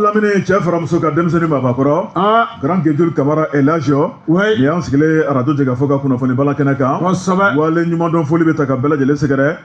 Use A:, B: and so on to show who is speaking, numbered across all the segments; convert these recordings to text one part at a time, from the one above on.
A: lamini cɛ fara muso kan, denmisɛnnin maabakɔrɔ, Grand Gejul Kamara Elage. Nin y'an sigilen arajo Jɛkafɔ ka kunnafoni bala kɛnɛ kan. Wale ɲumandɔn foli bɛ ta ka bɛɛ lajɛlen sɛgɛrɛ.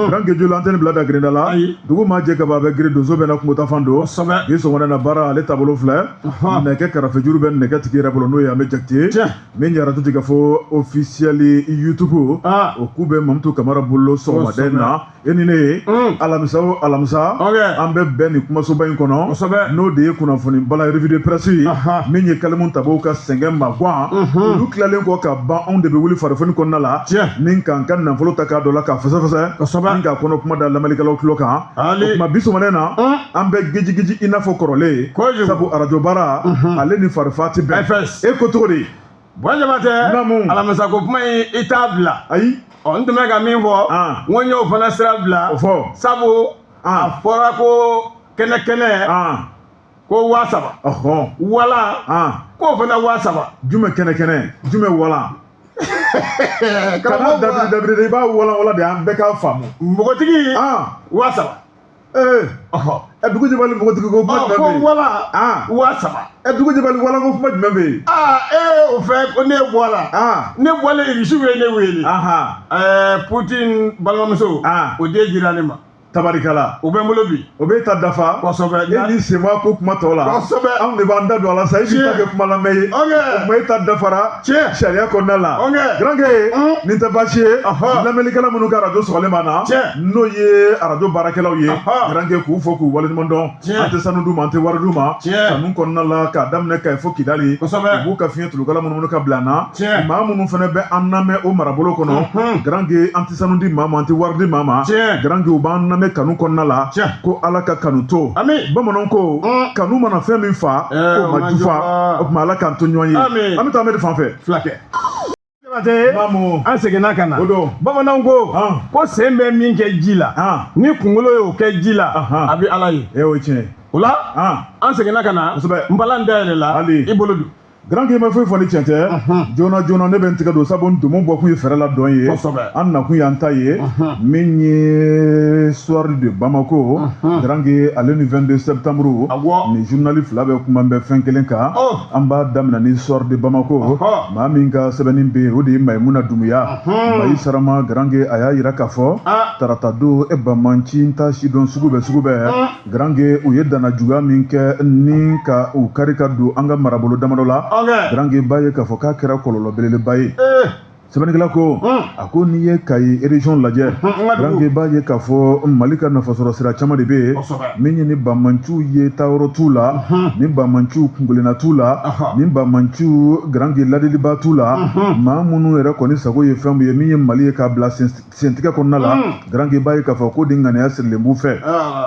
A: Grand Gejul, an tɛ nin bila da girinda la. Dugu maa jɛ kaba bɛ girin, donso bɛ na kungota fan don. Bi sɔgɔmada na, baara ale taabolo filɛ. Nɛgɛ karafejuru bɛ nɛgɛ tigi yɛrɛ bolo, n'o ye an bɛ Jakite. Min ye arajo Jɛkafɔ officiel YouTube, o k'u bɛ Mamutu Kamara bolo sɔgɔmada in na. E ni ne ye, alamisa o alamisa, an bɛ bɛn nin kumasoba in kɔnɔ, n'o de ye kunnafoni bala revue de presse ye. Min ye Kalimu Tabow ka sɛgɛn magwan, olu tilalen kɔ ka ban, anw de bɛ wuli farifoni kɔnɔna la ni k'an ka nafolo ta k'a dɔ la k'a fɛsɛfɛsɛ ni k'a kɔnɔ kuma da lamɛnnikɛlaw tulo kan. O tuma, bi sɔgɔmada in na, an bɛ gejigiji i n'a fɔ kɔrɔlen, sabu arajo baara ale ni farifa tɛ bɛn. E ko cogo di?
B: Bɔn Jabatɛ, alamisa ko kuma in, i t'a bila.
A: Ayi.
B: Ɔ, n tun bɛ ka min fɔ, n ko n y'o fana sira bila.
A: O fɔ.
B: Sabu a fɔra ko kɛnɛ kɛnɛ ko 3000. Wala k'o fana 3000.
A: Jumɛn kɛnɛ kɛnɛ, jumɛn wala? Kana dabiri dabiri, i b'a wala wala de, an bɛɛ k'a faamu.
B: Npogotigi, 3000.
A: Ee, ɛ, dugu jɛbali npogotigi ko kuma jumɛn
B: bɛ
A: yen?
B: Ko wala 3000.
A: Ɛ, dugu jɛbali wala ko kuma jumɛn bɛ yen?
B: Aa, ee, o fɛ ko ne bɔra. Ne bɔlen, irisiw ye ne wele. Ɛɛ, Putin balimamuso, o den dira ne ma.
A: Tabarikala.
B: O bɛ n bolo bi.
A: O b'e ta dafa.
B: Kosɛbɛ.
A: E ni sen b'a ko kuma tɔ la.
B: Kosɛbɛ.
A: Anw de b'an da don a la sa, e b'i ta kɛ kuma lamɛn ye. O tuma, e ta dafara. Sariya kɔnɔna la. Garankɛ, nin tɛ baasi ye. Lamɛnnikɛla minnu ka arajo sɔgɔlen b'an na, n'o ye arajo baarakɛlaw ye, Garankɛ, k'u fɔ k'u waleɲuman dɔn. An tɛ sanu d'u ma, an tɛ wari d'u ma. Kanu kɔnɔna la, k'a daminɛ Kayi fo Kidali. U b'u ka fiɲɛ tulukala munumunu ka bila an na. Maa minnu fana bɛ an lamɛn o marabolo kɔnɔ, Garankɛ, an tɛ sanu di maa ma, an tɛ wari di maa ma. Garankɛ, u b'an lamɛn kanu kɔnɔna la. Ko Ala ka kanu to. Bamananw ko kanu mana fɛn min fa, k'o ma jufa. O tuma, Ala k'an to ɲɔgɔn ye. An bɛ taa Amedi fan fɛ.
B: Fulakɛ Jabatɛ, an seginna ka na.
A: O don.
B: Bamananw ko ko sen bɛ min kɛ ji la, ni kunkolo y'o kɛ ji la, a bɛ Ala ye.
A: E, o ye tiɲɛ ye.
B: O la, an seginna ka na. N balan dayɛlɛ la, i bolo don.
A: Garankɛ, ma foyi fɔ ni tiɲɛ tɛ. Joona joona ne bɛ n tigɛ don, sabu ndomo bɔkun ye fɛɛrɛ la dɔn ye. An nakun y'an ta ye. Min ye Soir de Bamako, Garankɛ, ale ni 22 septembre, ni journal fila bɛ kuma bɛ fɛn kelen kan. An b'a daminɛ ni Soir de Bamako. Maa min ka sɛbɛnni bɛ yen, o de ye Mayimuna Dumuya Mayi Sarama. Garankɛ, a y'a yira k'a fɔ tarata don, e banbaanci ta si dɔn sugu bɛɛ sugu bɛɛ. Garankɛ, u ye danna juguya min kɛ ni ka u kari ka don an ka marabolo damadɔ la, Garankɛ, b'a ye k'a fɔ k'a kɛra kɔlɔlɔ belebeleba ye. Sɛbɛnnikɛla ko, a ko n'i ye Kayi région lajɛ, Garankɛ, b'a ye k'a fɔ Mali ka nafasɔrɔ sira caman de bɛ yen. Min ye ni banbaanciw ye, taayɔrɔ t'u la, ni banbaanciw kunkelenna t'u la, ni banbaanciw, Garankɛ, ladiliba t'u la. Maa minnu yɛrɛ kɔni sago ye fɛn min ye, min ye Mali ye k'a bila sentigɛ kɔnɔna la, Garankɛ, b'a ye k'a fɔ ko de ŋaniya sirilen b'u fɛ.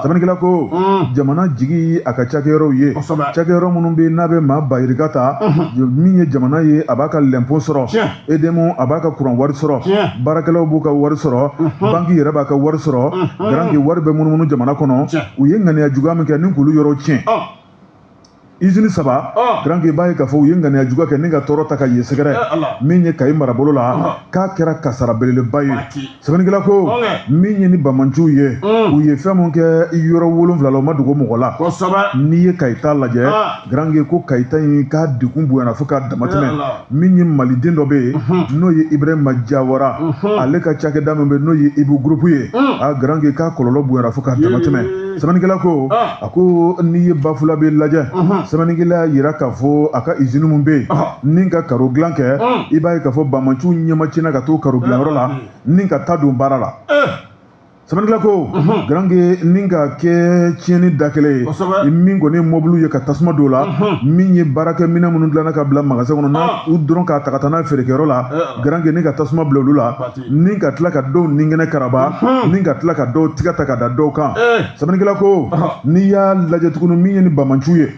A: Sɛbɛnnikɛla ko jamana jigi a ka cakɛyɔrɔw ye, cakɛyɔrɔ minnu bɛ n'a bɛ maa ba yirika ta. Min ye jamana ye, a b'a ka lɛnpo sɔrɔ, EDM a b'a ka kuran wari sɔrɔ, baarakɛlaw b'u ka wari sɔrɔ, banki yɛrɛ b'a ka wari sɔrɔ. Garankɛ, wari bɛ munumunu jamana kɔnɔ. U ye ŋaniya juguya min kɛ ni k'olu yɔrɔ tiɲɛ, usine saba, Garankɛ, b'a ye k'a fɔ u ye ŋaniya juguya kɛ ni ka tɔɔrɔ ta ka yen sɛgɛrɛ. Min ye Kayi marabolo la, k'a kɛra kasara belebeleba ye. Sɛbɛnnikɛla ko min ye ni banbaanciw ye, u ye fɛn mun kɛ yɔrɔ 7 la, u ma dogo mɔgɔ la. N'i ye Kayi ta lajɛ, Garankɛ, ko Kayi ta in k'a degun bonyana fo k'a damatɛmɛ. Min ye maliden dɔ bɛ yen, n'o ye Ibrahima Jawara, ale ka cakɛda min bɛ, n'o ye Ibu Groupe ye, a Garankɛ, k'a kɔlɔlɔ bonyana fo k'a damatɛmɛ. Sɛbɛnnikɛla ko, a ko n'i ye Bafulabe lajɛ, sɛbɛnnikɛla y'a yira k'a fɔ a ka usine min bɛ yen ni ka karo dilan kɛ, i b'a ye k'a fɔ banbaanciw ɲɛmacina ka t'o karo dilanyɔrɔ la ni ka taa don baara la. Sɛbɛnnikɛla ko, Garankɛ, ni ka kɛ tiɲɛni da kelen ye, min kɔni ye mɔbiliw ye ka tasuma don la, min ye baarakɛminɛn minnu dilanna ka bila magasin kɔnɔ, u dɔrɔn k'a ta ka taa n'a ye feerekɛyɔrɔ la, Garankɛ, ni ka tasuma bila olu la, ni ka tila ka dɔw ninkɛnɛ karaba, ni ka tila ka dɔw tigɛ ta ka da dɔw kan. Sɛbɛnnikɛla ko n'i y'a lajɛ tuguni, min ye ni banbaanciw ye,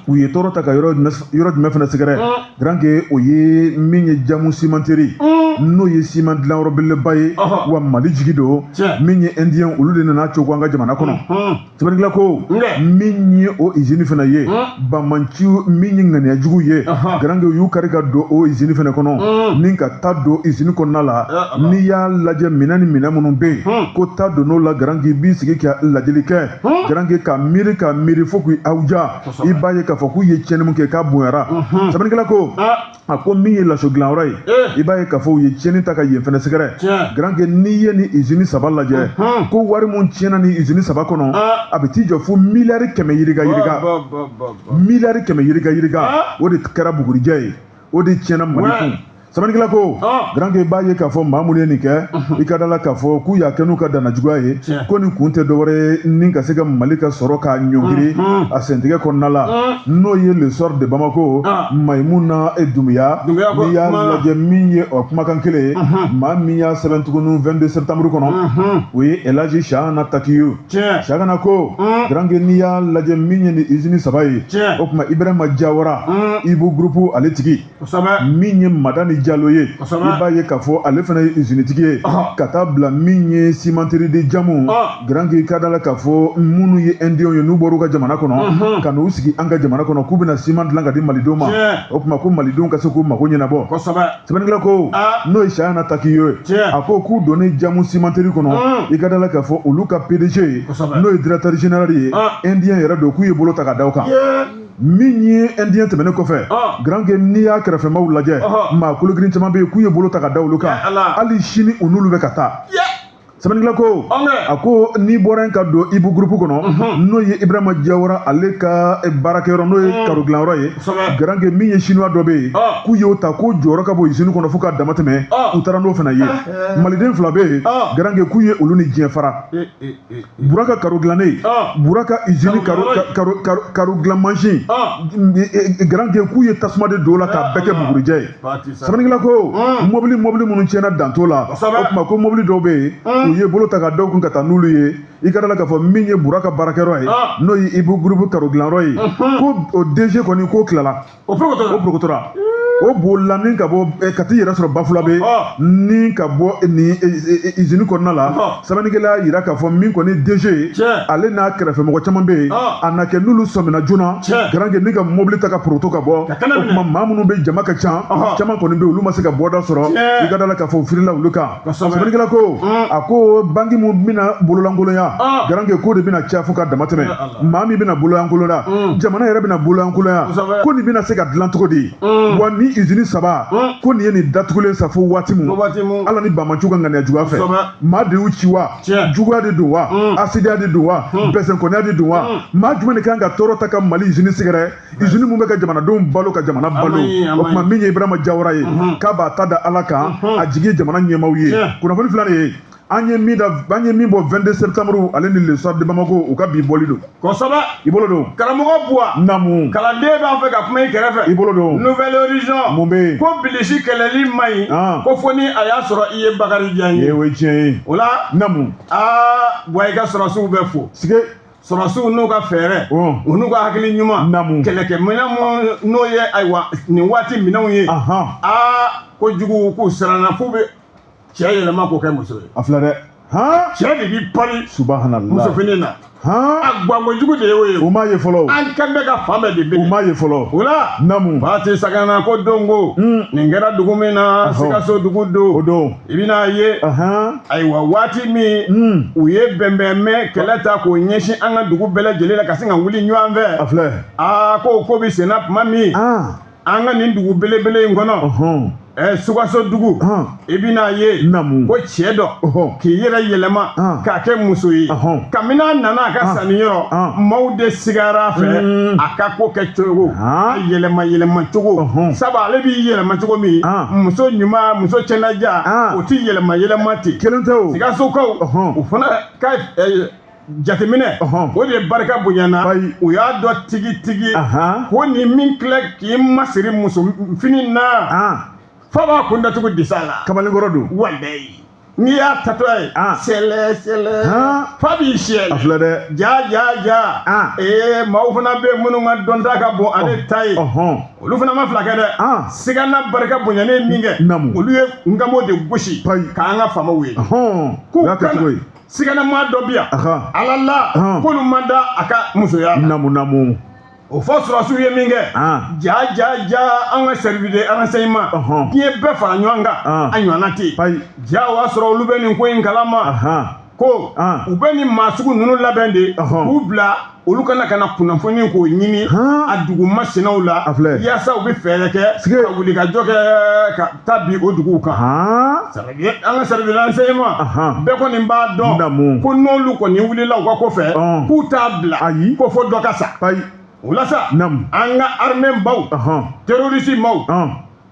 A: u ye tɔɔrɔ ta ka yɔrɔ jumɛn fana sɛgɛrɛ, Garankɛ, o ye min ye Jamu Cimenterie. N'o ye siman dilanyɔrɔ belebeleba ye, wa Mali jigi don. Min ye indien, olu de nana cogo an ka jamana kɔnɔ. Sɛbɛnnikɛla ko min ye o izini fana ye, banbaanci min ye ŋaniya jugu ye, garange u y'u kari ka don o izini fana kɔnɔ ni ka taa don izini kɔnɔna la. N'i y'a lajɛ, minɛn ni minɛn minnu bɛ yen ko taa don n'o la, garange i b'i sigi ka lajɛli kɛ, garange ka miiri ka miiri fo k'i aw ja, i b'a ye k'a fɔ k'u ye tiɲɛni min kɛ, k'a bonyara. Sɛbɛnnikɛla ko, a ko min ye laso dilanyɔrɔ ye, i b'a ye k'a fɔ u ye tiɲɛni ta ka yen fɛnɛ sɛgɛrɛ. Garange n'i ye nin izini saba lajɛ, ko wari mun tiɲɛna nin izini saba kɔnɔ, a bɛ t'i jɔ fo miliyari 100 yirika yirika, miliyari 100 yirika yirika. O de kɛra bugurijɛ ye, o de tiɲɛna Mali kun. Sɛbɛnnikɛla ko, garange i b'a ye k'a fɔ maa minnu ye nin kɛ, i ka da la k'a fɔ k'u y'a kɛ n'u ka danna juguya ye. Ko nin kun tɛ dɔwɛrɛ ye ni ka se ka Mali ka sɔrɔ k'a ɲɔngiri a sentigɛ kɔnɔna la. N'o ye Le Soir de Bamako, Mayimuna Dunbiya. N'i y'a lajɛ, min ye o kumakan kelen ye, maa min y'a sɛbɛn tuguni 22 septembre kɔnɔ, o ye Elaji Shahana Takiyu. Shahana ko, garange n'i y'a lajɛ, min ye nin usine saba ye, o tuma Ibrahima Jawara, Ibu Groupe ale tigi, min ye Madani Jalo ye, i b'a ye k'a fɔ ale fana ye usinitigi ye, ka taa bila min ye cimenterie de Jamu. Garange i ka da la k'a fɔ minnu ye indien ye, n'u bɔr'u ka jamana kɔnɔ ka n'u sigi an ka jamana kɔnɔ, k'u bɛna siman dilan ka di malidenw ma, o tuma ko malidenw ka se k'u mago ɲɛnabɔ. Sɛbɛnnikɛla ko, n'o ye Shahana Takiyo ye, a ko k'u donnen Jamu cimenterie kɔnɔ, i ka da la k'a fɔ olu ka PDG, n'o ye directeur général ye, indien yɛrɛ don, k'u ye bolo ta ka da o kan. Min ye indien tɛmɛnen kɔfɛ, garange n'i y'a kɛrɛfɛmaw lajɛ, maa kologirin caman bɛ yen k'u ye bolo ta ka da olu kan. Hali sini u n'olu bɛ ka taa. Sɛbɛnnikɛla ko, a ko n'i bɔra yen ka don Ibu Groupe kɔnɔ, n'o ye Ibrahima Jawara ale ka baarakɛyɔrɔ, n'o ye karo dilanyɔrɔ ye, garange min ye chinois dɔ bɛ yen, k'u y'o ta, k'o jɔyɔrɔ ka bon usine kɔnɔ fo k'a dama tɛmɛ, u taara n'o fana ye. Maliden fila bɛ yen, garange k'u ye olu ni diɲɛ fara. Buraka karo dilannen, Buraka usine karo dilan mansin, garange k'u ye tasuma de don o la k'a bɛɛ kɛ bugurijɛ ye. Sɛbɛnnikɛla ko mɔbili minnu tiɲɛna, dan t'o la. O tuma ko mɔbili dɔw bɛ yen, u ye bolo ta ka dɔw kun ka taa n'olu ye. I ka da la k'a fɔ min ye Buraka baarakɛyɔrɔ ye, n'o ye Ibu Groupe karo dilanyɔrɔ ye, ko o DG kɔni k'o tilala, o porokotora, o bolila ni ka bɔ ka t'i yɛrɛ sɔrɔ Bafulabe ni ka bɔ nin usine kɔnɔna la. Sɛbɛnnikɛla y'a jira k'a fɔ min kɔni DG ye, ale n'a kɛrɛfɛmɔgɔ caman bɛ yen, a na kɛ n'olu sɔmina joona, garange ni ka mobili ta ka poroto ka bɔ. O tuma maa minnu bɛ, jama ka ca, caman kɔni bɛ yen, olu ma se ka bɔda sɔrɔ. I ka da la k'a fɔ u firila olu kan. Sɛbɛnnikɛla ko, a ko banki min bɛna bololankolonya, garange k'o de bɛna caya fo ka dama tɛmɛ. Maa min bɛna bololankolonya, jamana yɛrɛ bɛna bololankolonya. Ko nin bɛna se ka dilan cogo di? Wa ni usine saba ko nin ye nin datugulen sa fo waati mun, Ala ni banbaanciw ka ŋaniya juguya fɛ, maa de y'u ci wa, juguya de don wa, asidiya de don wa, bɛsɛnkɔniya de don wa, maa jumɛn de kan ka tɔɔrɔ ta ka Mali usine sɛgɛrɛ, usine mun bɛ ka jamanadenw balo, ka jamana balo? O tuma min ye Ibrahima Jawara ye, k'a b'a ta da Ala kan, a jigi ye jamana ɲɛmaaw ye. Kunnafoni filɛ nin ye, an ye min da, an ye min bɔ 22 septembre ale ni Le Soir de Bamako, u ka bi bɔli don.
B: Kosɛbɛ.
A: I bolo don.
B: Karamɔgɔ Buwa.
A: Naamu.
B: Kalanden b'a fɛ ka kuma i kɛrɛfɛ.
A: I bolo don.
B: Nouvel Horizon.
A: Mun bɛ yen?
B: Ko bilisi kɛlɛli man ɲi. Ko fo ni a y'a sɔrɔ i ye Bakarijan ye.
A: O ye tiɲɛ ye.
B: O la.
A: Naamu.
B: Aa Buwa, i ka sɔrɔsiw bɛ fo.
A: Sige.
B: Sɔrɔsiw n'u ka fɛɛrɛ, u n'u ka hakili ɲuman, kɛlɛkɛminɛn mun n'o ye, ayiwa, nin waati minɛnw ye. Aa ko jugu k'u siranna f'u bɛ cɛ yɛlɛma k'o kɛ muso ye.
A: A filɛ dɛ.
B: Cɛ de b'i pari.
A: Subahanallah.
B: Musofini na. A gankojugu de y'o ye.
A: U m'a ye fɔlɔ.
B: An kan bɛ ka fan bɛɛ de bɛ.
A: U m'a ye fɔlɔ.
B: O la.
A: Naamu.
B: Fati Sagana ko dongo. Nin kɛra dugu min na, Sikaso dugu don.
A: O don.
B: I bɛna ye. Ayiwa, waati min u ye bɛnbɛnmɛ kɛlɛ ta k'o ɲɛsin an ka dugu bɛɛ lajɛlen la ka se ka wuli ɲɔgɔn fɛ.
A: A filɛ.
B: Aa ko bɛ senna tuma min. An ka nin dugu belebele in kɔnɔ, Sikaso dugu, i bɛna ye ko cɛ dɔ k'i yɛrɛ yɛlɛma k'a kɛ muso ye. Kabini a nana a ka sanniyɔrɔ, maaw de sigara a fɛ, a ka ko kɛ cogo, a yɛlɛma yɛlɛma cogo, sabu ale b'i yɛlɛma cogo min, muso ɲuman, muso cɛnaja, o ti yɛlɛma yɛlɛma ten.
A: Kelen tɛ o.
B: Sikasokaw, u fana ka jateminɛ, o de barika bonyana, u y'a dɔn tigitigi ko nin min filɛ k'i masiri muso fini na, fa b'a kun datugu disa la.
A: Kamalenkɔrɔ don.
B: Walayi. N'i y'a tatɔ ye sɛlɛ sɛlɛ fa b'i siyɛ
A: a filɛ dɛ
B: ja ja ja ee maaw fana bɛ minnu ka dɔnta ka bon ale ta ye olu fana ma fila kɛ dɛ sigana barika bonyanen min kɛ olu ye nkamo de gosi k'an ka faamaw wele
A: k'u kana
B: sigana maa dɔ bi yan ala la k'olu ma da a ka musoya
A: la namu namu
B: O fɔ sɔrɔdasiw ye min kɛ ja ja ja an ka service de renseignement diɲɛ bɛɛ fara ɲɔgɔn kan a ɲɔgɔnna tɛ yen ja o y'a sɔrɔ olu bɛ nin ko in kalama ko u bɛ nin maa sugu ninnu labɛn de k'u bila olu kana ka na kunnafoni k'o ɲini a dugu masinaw la yaasa u bɛ fɛɛrɛ kɛ ka wuli ka jɔ kɛ ka taa bin o duguw kan an ka service de renseignement bɛɛ kɔni b'a dɔn ko n'olu kɔni wulila u ka ko fɛ k'u t'a bila
A: ayi
B: ko fo dɔ ka sa o la sa an ka armée baw terroriste maaw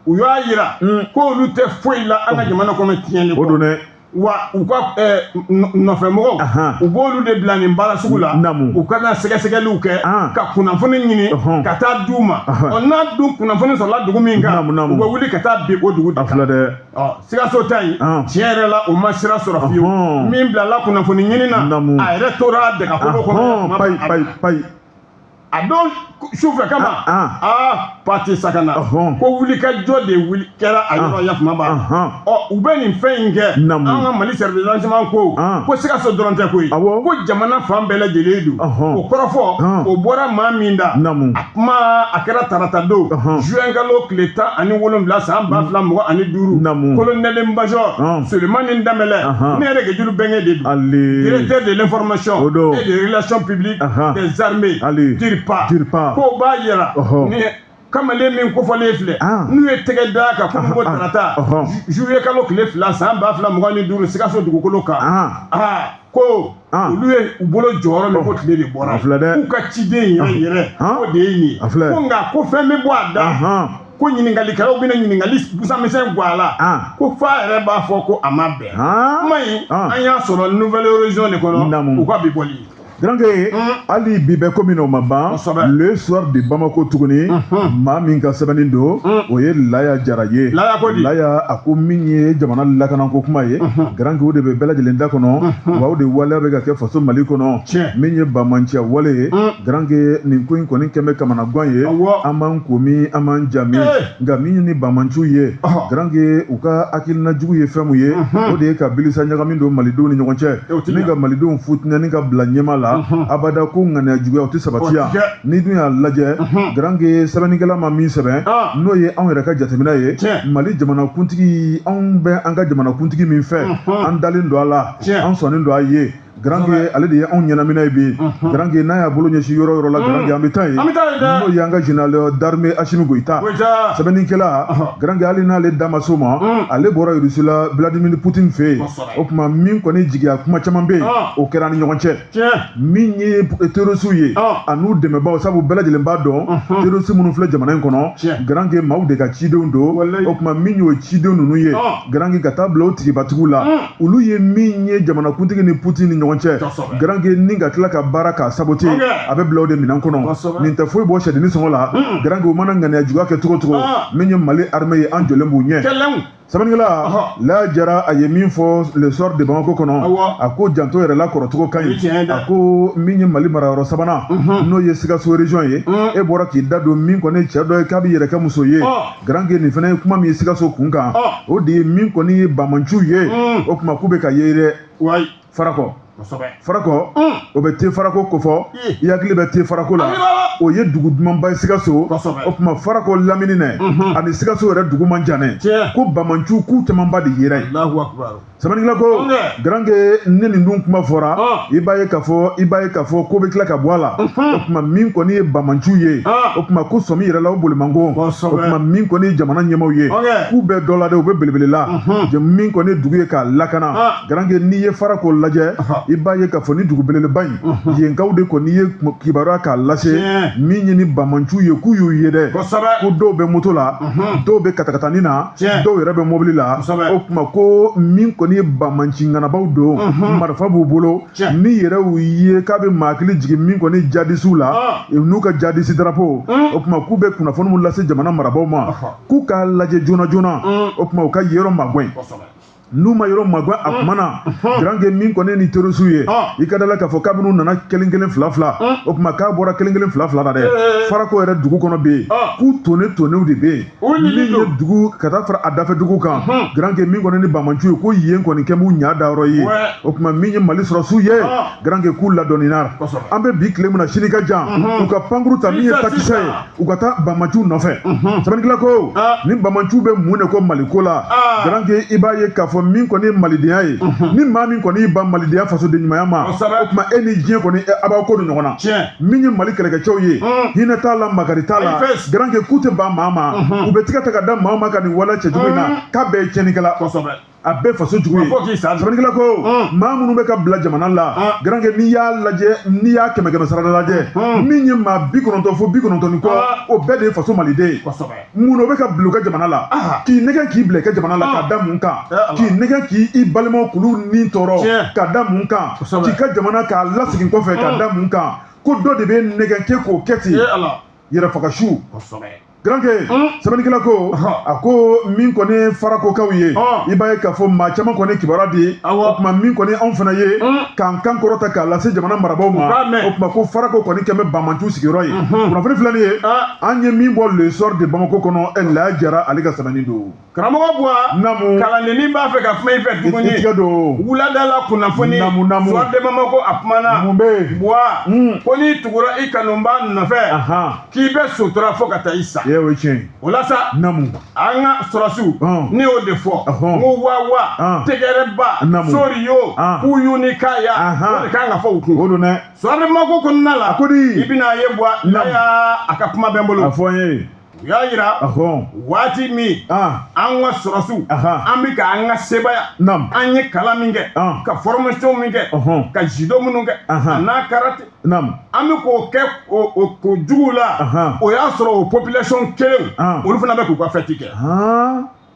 B: u y'a jira k'olu tɛ foyi la an ka jamana kɔnɔ tiɲɛni
A: kɔ
B: wa u ka nɔfɛmɔgɔw u b'olu de bila nin baara sugu la u ka na sɛgɛsɛgɛliw kɛ ka kunnafoni ɲini ka taa d'u ma ɔ n'a dun kunnafoni sɔrɔla dugu min kan u bɛ wuli ka taa bin o dugu de kan ɔ sikaso ta in tiɲɛ yɛrɛ la o ma sira sɔrɔ fiyewu min bilala kunnafoni ɲini na a yɛrɛ tora dagakolo
A: kɔnɔ payi payi payi
B: a don sufɛ kama aa pati sakana ko wulikajɔ de wuli kɛra a yɔrɔ yafama b'a ɔ u bɛ nin fɛn in kɛ an ka mali service de renseignement ko ko sikaso dɔrɔn tɛ koyi ko jamana fan bɛɛ lajɛlen don o kɔrɔfɔ o bɔra maa min da a kuma a kɛra tarata don juin kalo tile 17 san 2025 colonel major Sulemani Danbɛlɛ ne yɛrɛ kejuru bɛnkɛ de don directeur de l'information et des relations publiques des armées DIRPA k'o b'a yira ni kamalen min kofɔlen filɛ n'u ye tɛgɛ da kan ko ko tarata juillet kalo tile 2 san 2025 Sikaso dugukolo kan ko olu ye u bolo jɔyɔrɔ min ko tile de bɔra k'u ka ciden yɛrɛ yɛrɛ k'o de ye nin ye ko nka ko fɛn bɛ bɔ a da ko ɲininkalikɛlaw bɛna ɲininkali busamisɛn bɔ a la ko f'a yɛrɛ b'a fɔ ko a ma bɛn kuma in an y'a sɔrɔ Nouvel Horizon de kɔnɔ u ka bi bɔli ye
A: Garanke hali bi bɛ ko min o ma ban Le Soir de Bamako tuguni maa min ka sɛbɛnni don o ye Laya Jara ye Laya a ko min ye jamana lakanako kuma ye Garanke o de bɛ bɛɛ lajɛlen da kɔnɔ wa o de waleya bɛ ka kɛ faso Mali kɔnɔ min ye banbaanciya wale ye Garanke nin ko in kɔni kɛn bɛ kamanagan ye an b'an ko min an b'an ja min nka min ye ni banbaanciw ye Garanke u ka hakilina jugu ye fɛn mun ye o de ye ka bilisa ɲagami don malidenw ni ɲɔgɔn cɛ ni ka malidenw futinɛ ni ka bila ɲɛma la abada ko ŋaniya juguya o tɛ sabati yan n'i dun y'a lajɛ Garanke sɛbɛnnikɛla ma min sɛbɛn n'o ye anw yɛrɛ ka jateminɛ ye Mali jamanakuntigi anw bɛ an ka jamanakuntigi min fɛ an dalen don a la an sɔnnen don a ye Garanke ale de ye anw ɲɛnaminɛ ye bi Garanke n'a y'a bolo ɲɛsin yɔrɔ yɔrɔ la Garanke an bɛ taa yen n'o ye an ka général d'armée Asimi Goyita sɛbɛnnikɛla Garanke hali n'ale da ma s'o ma ale bɔra Russie la Vladimir Poutine fɛ yen o tuma min kɔni jigiya kuma caman bɛ yen o kɛra ni ɲɔgɔn cɛ min ye terroristew ye a n'u dɛmɛbaaw sabu bɛɛ lajɛlen b'a dɔn terroriste minnu filɛ jamana in kɔnɔ Garanke maaw de ka cidenw don o tuma min y'o cidenw ninnu ye Garanke ka taa bila o tigibatigiw la olu ye min ye jamanakuntigi ni Poutine ni ɲɔgɔn cɛ Garanke ni ka tila ka baara k'a saboter a bɛ bila o de minɛn kɔnɔ nin tɛ foyi bɔ sɛdennin sɔngɔ la Garanke u mana ŋaniya juguya kɛ cogo cogo min ye Mali armée ye an jɔlen b'u ɲɛ sɛbɛnnikɛla Laya Jara a ye min fɔ Le Soir de Bamako kɔnɔ a ko janto yɛrɛ la kɔrɔcogo ka ɲi a ko min ye Mali marayɔrɔ sabanan n'o ye Sikaso région ye e bɔra k'i da don min kɔni ye cɛ dɔ ye k'a b'i yɛrɛ kɛ muso ye Garanke nin fana ye kuma min ye Sikaso kun kan o de ye min kɔni ye banbaanciw ye o tuma k'u bɛ ka ye dɛ Farakɔ Farakɔ o bɛ te farako kofɔ i hakili bɛ te farako la o ye dugu dumanba ye Sikaso o tuma Farakɔ lamini nɛ ani Sikaso yɛrɛ dugu man jan dɛ ko banbaanciw k'u camanba de yera yen sɛbɛnnikɛla ko Garanke ni nin dun kuma fɔra i b'a ye k'a fɔ i b'a ye k'a fɔ ko bɛ tila ka bɔ a la o tuma min kɔni ye banbaanciw ye o tuma ko sɔmi yɛrɛ la o bolimango o tuma min kɔni ye jamana ɲɛmaaw ye k'u bɛ dɔ la dɛ u bɛ belebele la min kɔni ye dugu ye k'a lakana Garanke n'i ye Farako lajɛ i b'a ye k'a fɔ ni dugu belebeleba in yenkaw de kɔni ye kibaruya k'a lase min ye ni banbaanciw ye k'u y'u ye dɛ ko dɔw bɛ moto la dɔw bɛ katakatanin na dɔw yɛrɛ bɛ mobili la o tuma ko min kɔni ye banbaanci ŋanabaw don marifa b'u bolo ni yɛrɛ y'u ye k'a bɛ maa hakili jigin min kɔni jadisiw la n'u ka jadisi drapeau o tuma k'u bɛ kunnafoni min lase jamana marabaaw ma k'u k'a lajɛ joona joona o tuma u ka yɔrɔ magɛn. N'u ma yɔrɔ magɛn a kuma na Garanke min kɔni ni terroristew ye i ka da la k'a fɔ kabini u nana kelen kelen fila fila o tuma k'a bɔra kelen kelen fila fila la dɛ Farako yɛrɛ dugu kɔnɔ bɛ yen k'u tonnen tonnenw de bɛ yen min ye dugu ka taa fara a dafɛ dugu kan Garanke min kɔni ni banbaanciw ye ko yen kɔni kɛ b'u ɲa dayɔrɔ ye o tuma min ye Mali sɔrɔsiw ye Garanke k'u ladɔnnina an bɛ bi tile min na sini ka jan u ka pankuru ta min ye takisɛ ye u ka taa banbaanciw nɔfɛ sɛbɛnnikɛla ko ni banbaanciw bɛ mun de kɔ Mali ko la Garanke i b'a ye k'a fɔ min kɔni ye malidenya ye ni maa min kɔni y'i ban malidenya fasoden ɲumanya ma o tuma e ni diɲɛ kɔni a b'aw ko don ɲɔgɔn na min ye Mali kɛlɛkɛcɛw ye hinɛ t'a la makari t'a la Garanke k'u tɛ ban maa ma u bɛ tigɛ ta ka da maa ma ka nin waleya cɛjugu in na k'a bɛɛ ye tiɲɛnikɛla A bɛɛ faso jugu ye sɛbɛnnikɛla ko maa minnu bɛ ka bila jamana la Garanke n'i y'a lajɛ n'i y'a kɛmɛ kɛmɛ sarada lajɛ min ye maa 90 fo 90 ni kɔ o bɛɛ de ye faso maliden ye mun o bɛ ka bila u ka jamana la k'i nɛgɛn k'i bila i ka jamana la ka da mun kan k'i nɛgɛn k'i balimaw k'olu ni tɔɔrɔ ka da mun kan k'i ka jamana k'a lasegin kɔfɛ ka da mun kan ko dɔ de bɛ nɛgɛn kɛ k'o kɛ ten yɛrɛfagasiw Garanke sɛbɛnnikɛla ko a ko min kɔni Farakokaw ye i b'a ye k'a fɔ maa caman kɔni kibaruya di o tuma min kɔni anw fana ye k'an kan kɔrɔta k'a lase jamana marabaaw ma o tuma ko Farako kɔni kɛmɛ bɛ banbaanciw sigiyɔrɔ ye kunnafoni filɛ nin ye an ye min bɔ Le Soir de Bamako kɔnɔ Laya Jara ale ka sɛbɛnni don
B: Karamɔgɔ Buwa kalandennin b'a fɛ ka kuma i fɛ tuguni wulada la kunnafoni Soir de Bamako a kumana
A: mun bɛ yen
B: Buwa ko n'i tugura i kanubaa nɔfɛ k'i bɛ sutura fo ka taa i sa
A: o ye tiɲɛ
B: o la sa an ka sɔrɔsiw ne y'o de fɔ n ko wa wa tɛgɛrɛba soriyo kuyu ni kaya o de kan ka fɔ u kun
A: o don dɛ
B: Soir de Bamako kɔnɔna la
A: ko di
B: i bɛna a ye Buwa a ka kuma bɛ n bolo
A: a fɔ n ye
B: U y'a jira waati min an ka sɔrɔsiw an bɛ ka an ka sebaaya an ye kalan min kɛ ka formation min kɛ ka judo minnu kɛ a n'a karaté an bɛ k'o kɛ ko jugu la o y'a sɔrɔ o population kelen olu fana bɛ k'u ka fɛti kɛ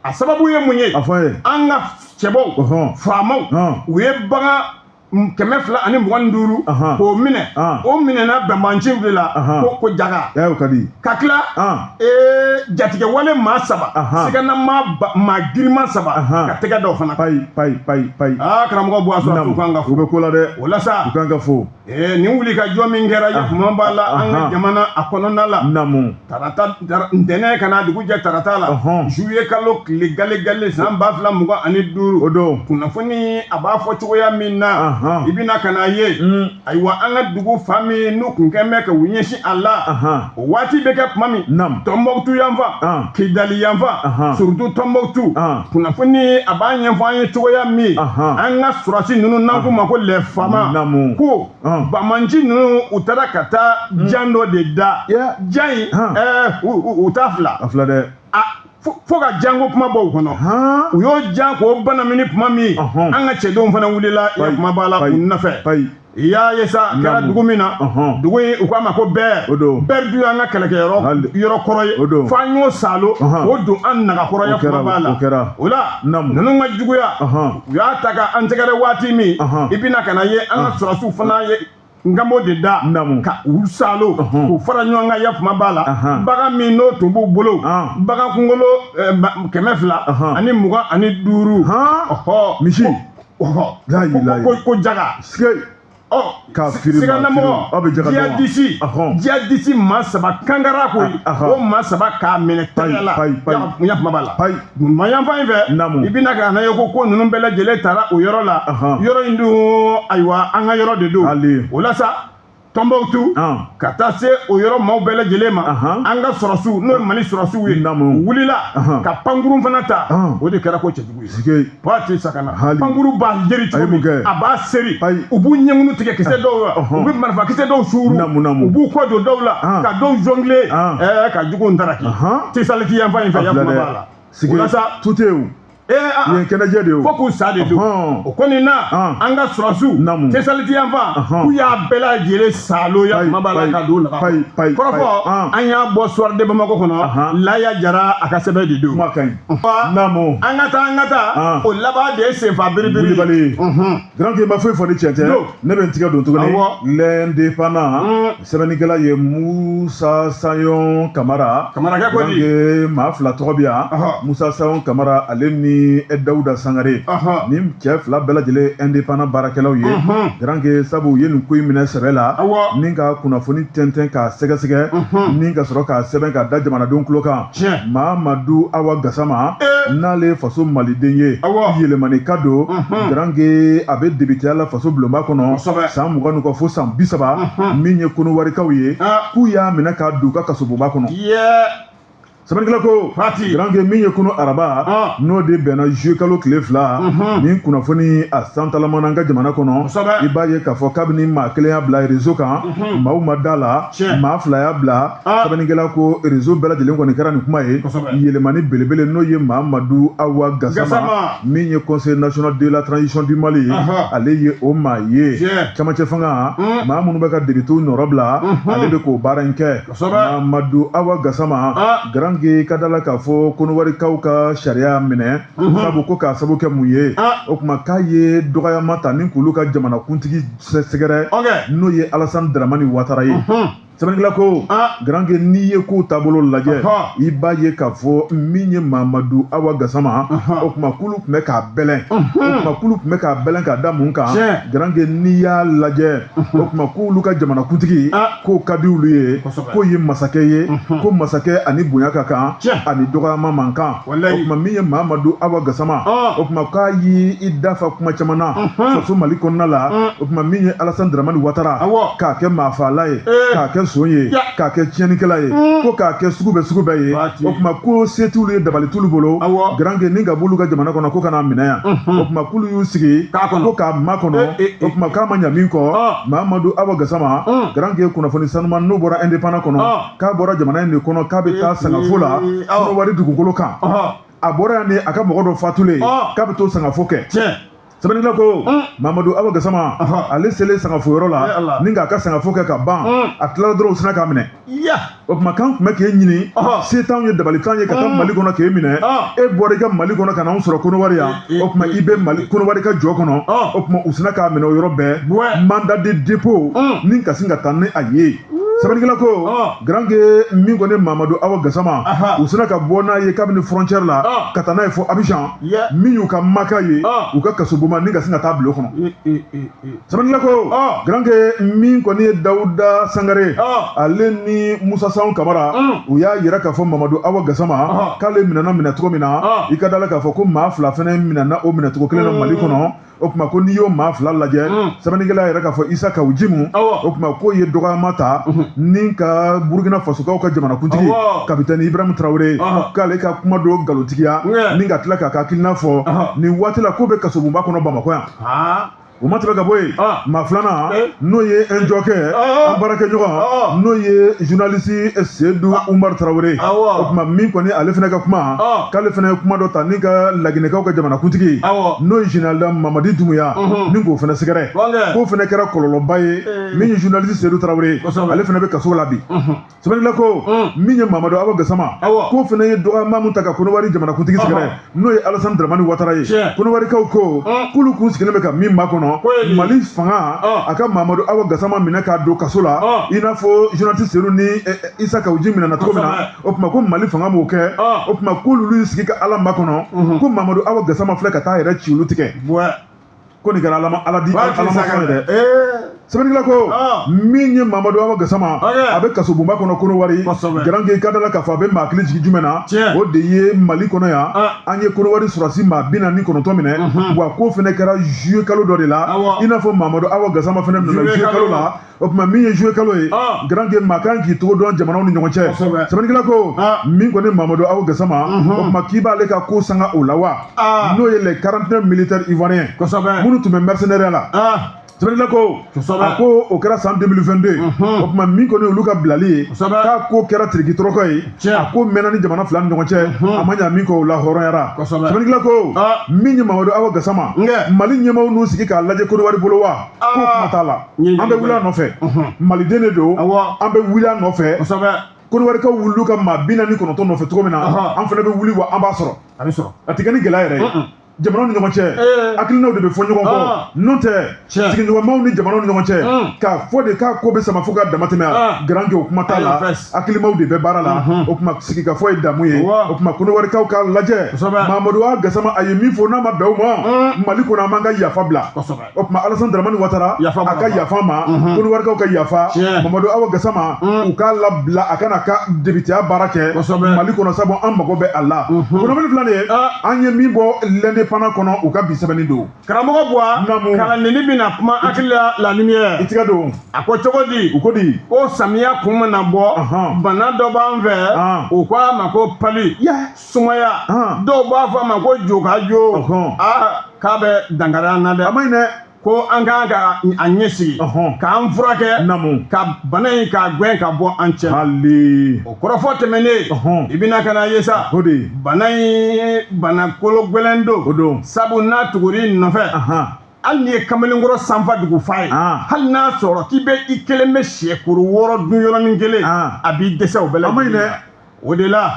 B: a sababu ye mun ye an ka cɛbaw faamaw u ye bagan 225 k'o minɛ o minɛna banbaanciw de la ko jaga
A: ka di
B: ka tila jatigɛwale maa saba sigana maa girinman saba ka tɛgɛ dɔw fana
A: payi payi payi payi
B: aa karamɔgɔ Buwa sɔrɔsiw kan ka
A: fo u bɛ ko la dɛ
B: o la sa
A: u kan ka fo
B: nin wuli ka jɔ min kɛra ya kuma b'a la an ka jamana a kɔnɔna la
A: naamu
B: tarata ntɛnɛn ka na dugu jɛ tarata la juillet kalo tile gale gale san 2025
A: o don
B: kunnafoni a b'a fɔ cogoya min na i bɛna ka n'a ye ayiwa an ka dugu fan min n'u kun kɛn bɛ ka u ɲɛsin a la o waati bɛ kɛ tuma min Tɔnbɔkutu yanfan Kidali yanfan surtout Tɔnbɔkutu kunnafoni a b'a ɲɛfɔ an ye cogoya min an ka sɔrɔsi ninnu n'an k'u ma ko les FAMa ko banbaanci ninnu u taara ka taa jan dɔ de da jan in u t'a fila
A: a fila dɛ
B: fo ka janko kuma bɔ u kɔnɔ u y'o jan k'o banamini tuma min an ka cɛdenw fana wulila ya kuma b'a la u nɔfɛ i y'a ye sa a kɛra dugu min na dugu in u k'a ma ko Bɛr Bɛr dun y'an ka kɛlɛkɛyɔrɔ yɔrɔ kɔrɔ ye fo an y'o salo k'o don an nagakɔrɔ ya kuma b'a la o la ninnu ka juguya u y'a ta ka an sɛgɛrɛ waati min i bɛna ka na ye an ka sɔrɔsiw fana ye nkanbo de da ka u salo k'u fara ɲɔgɔn kan ya kuma b'a la bagan min n'o tun b'u bolo bagan kunkolo 225 ɔhɔ
A: misi
B: ko jaga
A: ka
B: siganamɔgɔ jihadisi maa saba kankara ko o maa saba k'a minɛ tɛgɛ la ya kuma b'a la mayanfan in fɛ i bɛna ka na ye ko ninnu bɛɛ lajɛlen taara o yɔrɔ la yɔrɔ in dun ayiwa an ka yɔrɔ de don o la sa Tɔnbɔkutu ka taa se o yɔrɔ maaw bɛɛ lajɛlen ma an ka sɔrɔsiw n'o ye Mali sɔrɔsiw ye u wulila ka pankurun fana ta o de kɛra ko cɛjugu ye Pati Sakana pankurun b'a yeri cogo min a b'a seri u b'u ɲɛkunu tigɛ kisɛ dɔw la u bɛ marifa kisɛ dɔw suuru u b'u kɔ don dɔw la ka dɔw jongler ka juguw ntaraki Tisaliti yanfan in fɛ ya kuma b'a la o la sa
A: tutew yen kɛnɛjɛ de ye
B: fo k'u sa de don o kɔni na an ka sɔrɔsiw Tesaliti yanfan k'u y'a bɛɛ lajɛlen salo ya kuma b'a la ka don naga kɔrɔfɔ an y'a bɔ Soir de Bamako kɔnɔ Laya Jara a ka sɛbɛn de don
A: kuma ka ɲi naamu
B: an ka taa an ka taa o laban de ye senfa biribiri
A: wulibali Grand ma foyi fɔ ni tiɲɛ tɛ ne bɛ n tigɛ don tuguni L'Indépendant sɛbɛnnikɛla ye Musa Sayɔn Kamara
B: Kamarakɛ ko
A: di maa fila tɔgɔ bɛ yan Musa Sayɔn Kamara ale ni ni Dawuda Sangare, nin cɛ fila bɛɛ lajɛlen indépendant baarakɛlaw ye. Garanke, sabu u ye nin ko in minɛ sɛbɛ la ni ka kunnafoni tɛntɛn k'a sɛgɛsɛgɛ ni ka sɔrɔ k'a sɛbɛn k'a da jamanadenw tulo kan. Mamadu Awa Gasama, n'ale faso maliden ye, yɛlɛmanika don. Garanke, a bɛ depiteya la faso bulonba kɔnɔ san 20 ni kɔ fo san 30. Min ye Kɔnɔwarikaw ye, k'u y'a minɛ k'a don u ka kasobonba kɔnɔ. Sɛbɛnnikɛla ko Garanke, min ye kunu araba, n'o de bɛnna juillet kalo tile 2, nin kunnafoni a santalamana an ka jamana kɔnɔ. I b'a ye k'a fɔ kabini maa kelen y'a bila réseau kan, maaw ma da la, maa fila y'a bila. Sɛbɛnnikɛla ko réseau bɛɛ lajɛlen kɔni kɛra nin kuma ye. Yɛlɛmani belebele, n'o ye Mamadu Awa Gasama, min ye Conseil national de la transition du Mali ye, ale ye o maa ye. Camancɛ fanga maa minnu bɛ ka depitew nɔrɔ bila, ale bɛ k'o baara in kɛ. Mamadu Awa Gasama, Garanke, ka da la k'a fɔ Kɔnɔwarikaw ka sariya minɛ, sabu ko k'a sabu kɛ mun ye? O tuma k'a ye dɔgɔyama ta ni k'olu ka jamanakuntigi sɛgɛrɛ, n'o ye Alasani Daramani Watara ye. Sɛbɛnnikɛla ko Garanke, n'i ye kow taabolo lajɛ, i b'a ye k'a fɔ min ye Mamadu Awa Gasama, o tuma k'olu tun bɛ k'a bɛlɛn, o tuma k'olu tun bɛ k'a bɛlɛn k'a da mun kan? Garanke, n'i y'a lajɛ, o tuma k'olu ka jamanakuntigi, k'o ka di olu ye, k'o ye masakɛ ye, ko masakɛ ani bonya ka kan, ani dɔgɔyama man kan. O tuma min ye Mamadu Awa Gasama, o tuma k'a y'i dafa kuma caman na faso Mali kɔnɔna la. O tuma min ye Alasani Daramani Watara, k'a kɛ maafaala ye, k'a kɛ son ye, k'a kɛ tiɲɛnikɛla ye, ko k'a kɛ sugu bɛɛ sugu bɛɛ ye. O tuma ko se t'olu ye, dabali t'olu bolo. Garanke, ni ka b'olu ka jamana kɔnɔ ko ka n'a minɛ yan, o tuma k'olu y'u sigi ko k'a makɔnɔ. O tuma k'a ma ɲa min kɔ, Mamadu Awa Gasama, Garanke, kunnafoni sanuman n'o bɔra indépendant kɔnɔ, k'a bɔra jamana in de kɔnɔ k'a bɛ taa sangafo la Kɔnɔwari dugukolo kan. A bɔra yan ni a ka mɔgɔ dɔ fatulen, k'a bɛ t'o sangafo kɛ. Sɛbɛnnikɛla ko Mamadu Awa Gasama, ale selen sangafo yɔrɔ la ni k'a ka sangafo kɛ ka ban, a tilala dɔrɔn, u sinna k'a minɛ. O tuma k'an tun bɛ k'e ɲini, se t'anw ye, dabali t'anw ye ka taa Mali kɔnɔ k'e minɛ. E bɔra i ka Mali kɔnɔ ka na anw sɔrɔ Kɔnɔwari yan. O tuma i bɛ Mali Kɔnɔwari ka jɔ kɔnɔ. O tuma u sinna k'a minɛ o yɔrɔ bɛɛ, mandat de dépôt, ni ka sin ka taa ni a ye. Sɛbɛnnikɛla ko Garanke, min kɔni Mamadu Awa Gasama, u sinna ka bɔ n'a ye kabini frontière la ka taa n'a ye fo Abidjan, min y'u ka maka ye, u ka kasobonba, ni ka sin ka taa bila o kɔnɔ. Sɛbɛnnikɛla ko Garanke, min kɔni ye Dawuda Sangare, ale ni Musa Sanw Kamara, u y'a yira k'a fɔ Mamadu Awa Gasama, k'ale minɛna minɛ cogo min na, i ka da la k'a fɔ ko maa fila fana minɛna o minɛcogo kelen na Mali kɔnɔ. O tuma ko n'i y'o maa fila lajɛ, sɛbɛnnikɛla yɛrɛ k'a fɔ Isa Kawu Jimu, o tuma k'o ye dɔgɔyama ta ni ka Burukina Fasokaw ka jamanakuntigi kapitɛni Ibrahim Traoré, k'ale ka kuma dɔ nkalontigiya ni ka tila k'a ka hakilina fɔ nin waati la, k'o bɛ kasobonba kɔnɔ Bamakɔ yan. O ma tɛmɛ ka bɔ yen, maa filanan, n'o ye an jɔkɛ, an baarakɛɲɔgɔn, n'o ye journaliste Seydou Umar Traoré, o tuma min kɔni ale fana ka kuma, k'ale fana ye kuma dɔ ta ni ka Laginɛkaw ka jamanakuntigi, n'o ye général Mamadi Doumbouya, ni k'o fana sɛgɛrɛ, k'o fana kɛra kɔlɔlɔba ye. Min ye journaliste Seydou Traoré, ale fana bɛ kaso la bi. Sɛbɛnnikɛla ko min ye Mamadu Awa Gasama, k'o fana ye dɔgɔyama mun ta ka Kɔnɔwari jamanakuntigi sɛgɛrɛ, n'o ye Alasani Daramani Watara ye, Kɔnɔwarikaw ko k'olu kun sigilen bɛ ka min makɔnɔ, Mali fanga a ka Mamadu Awa Gasama minɛ k'a don kaso la, i n'a fɔ journaliste Seydou ni Isa Kawu Jim minɛna cogo min na. O tuma ko Mali fanga m'o kɛ. O tuma k'olu y'u sigi ka Ala makɔnɔ ko Mamadu Awa Gasama filɛ ka taa yɛrɛ ci olu tigɛ, ko nin kɛra ala ala di ala ma fɛn ye dɛ. Sɛbɛnnikɛla ko min ye Mamadu Awa Gasama, a bɛ kasobonba kɔnɔ Kɔnɔwari. Garanke, ka da la k'a fɔ a bɛ maa hakili jigin jumɛn na? O de ye Mali kɔnɔ yan, an ye Kɔnɔwari sɔrɔdasi maa 49 minɛ, wa k'o fana kɛra juillet kalo dɔ de la, i n'a fɔ Mamadu Awa Gasama fana minɛna juillet kalo la. O tuma min ye juillet kalo ye, Garanke, maa kan k'i tɔgɔ dɔn jamanaw ni ɲɔgɔn cɛ. Sɛbɛnnikɛla ko min kɔni Mamadu Awa Gasama, o tuma k'i b'ale ka ko sanga o la wa, n'o ye les 49 militaires ivoiriens minnu tun bɛ mercenaires la. Sɛbɛnnikɛla ko a ko o kɛra san 2022. O tuma min kɔni olu ka bilali ye, k'a ko kɛra tiriki tɔrɔkɔ ye, a ko mɛnna ni jamana fila ni ɲɔgɔn cɛ, a ma ɲa min kɔ, o la hɔrɔnyara. Sɛbɛnnikɛla ko min ye Mamadu Awa Gasama, Mali ɲɛmaaw n'u sigi k'a lajɛ Kɔnɔwari bolo wa, ko kuma t'a la, an bɛ wuli a nɔfɛ, maliden de don, an bɛ wuli a nɔfɛ. Kɔnɔwarikaw wulil'u ka maa 49 nɔfɛ cogo min na, an fana bɛ wuli wa an b'a sɔrɔ.
B: A bɛ sɔrɔ.
A: A tɛ kɛ ni gɛlɛya yɛrɛ ye. Jamanaw ni ɲɔgɔn cɛ hakilinaw de bɛ fɔ ɲɔgɔn kɔ, n'o tɛ sigiɲɔgɔnmaw ni jamanaw ni ɲɔgɔn cɛ k'a fɔ de k'a ko bɛ sama fo ka dama tɛmɛ, Garankɛ, o kuma t'a la. Hakilimaw de bɛ baara la. O tuma sigikafɔ ye damu ye. O tuma Kɔnɔwarikaw k'a lajɛ, Mamadu A Gasama a ye min fɔ, n'a ma bɛn o ma, Mali kɔnɔ, an b'an ka yafa bila. O tuma Alassane Dramane Ouattara a ka yafa ma, Kɔnɔwarikaw ka yafa Mamadu Awa Gasama, u k'a labila a ka na ka depiteya baara kɛ Mali kɔnɔ, sabu an mago bɛ a la. Kunnafoni filɛ nin ye, an ye min bɔ L'Indépendant kɔnɔ, u ka bi sɛbɛnni don.
B: Karamɔgɔ Buwa, kalandenni bɛna kuma hakili la La Lumière.
A: I tigɛ don.
B: A ko cogo di?
A: U ko di?
B: Ko samiya kun mana bɔ, bana dɔ b'an fɛ, u ko a ma ko palu, sumaya, dɔw b'a fɔ a ma ko jokajo. Aa, k'a bɛ dankari an na dɛ.
A: A ma ɲi dɛ.
B: Ko an kan ka a ɲɛsigi k'an furakɛ ka bana in k'a gɛn ka bɔ an cɛ.
A: Hali
B: o kɔrɔfɔ tɛmɛnen, i bɛna ka na ye sa,
A: o de
B: bana in bana kolo gɛlɛn don.
A: O don.
B: Sabu n'a tugur'i nɔfɛ, hali n'i ye kamalenkɔrɔ sanfa dugu f'a ye, hali n'a sɔrɔ k'i bɛ i kelen bɛ sɛkuru 6 dun yɔrɔnin kelen, a b'i dɛsɛ o bɛɛ
A: A ma ɲi dɛ.
B: O de la